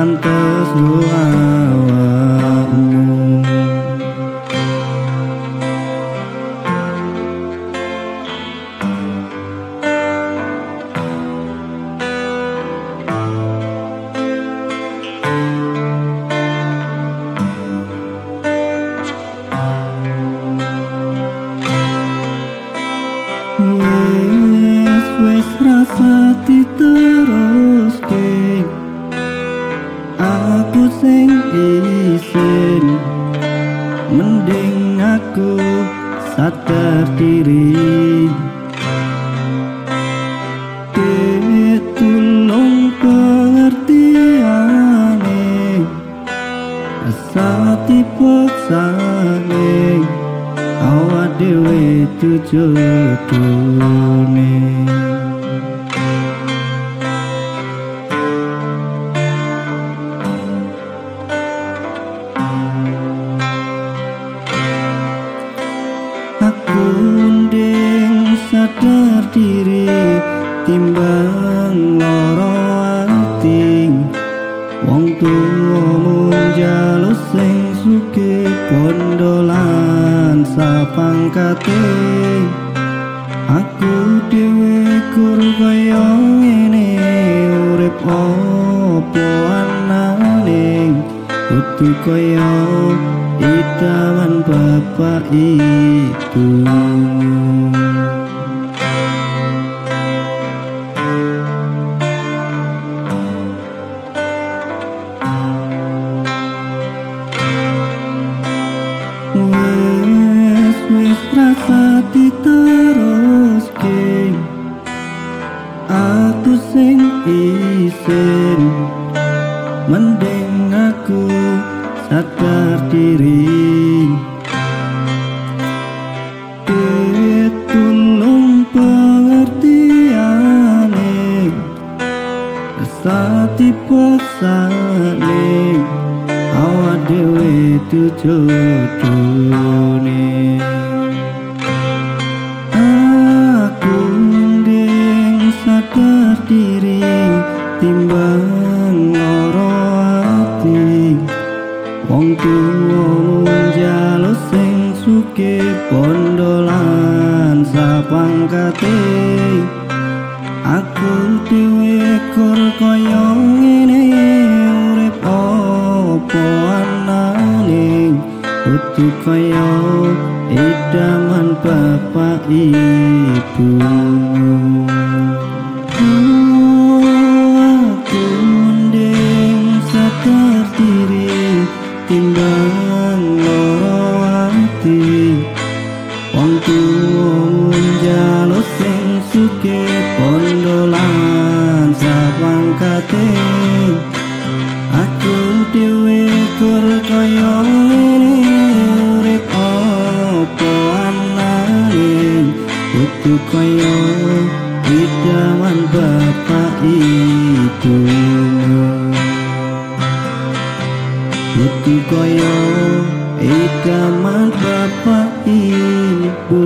pantes nggo awakmu. Wes wes rasa diteruske, aku sing isin, mending aku sadar diri. Tulung pengertiane, rasa dipaksane, awak dhewe jodone. Aku nding sadar diri timbang lara ati. Wong tuwa mung njaluk sing sugih pondolan sapangkate. Aku dhewe kur kaya ngene, urip opo anane, kudu kaya idaman bapak ibu. Wes wes rasa diteruske, aku sing isin, mending aku sadar diri. Tulung pengertiane, rasa dipaksane, awak dhewe jodone. Aku nding sadar diri timbang lara ati. Wong tuwa mung njaluk sing sugih pondolan sapangkate. Aku dhewe kur kaya ngene, urip opo anane, kudu kaya idaman bapak ibu. Aku nding sadar diri timbang lara ati. Wong tuwa mung njaluk sing sugih pondolan sapangkate. Aku dhewe kur kaya ngene, urip opo anane, kudu kaya idaman bapak ibu. Kudu kaya idaman bapak ibu.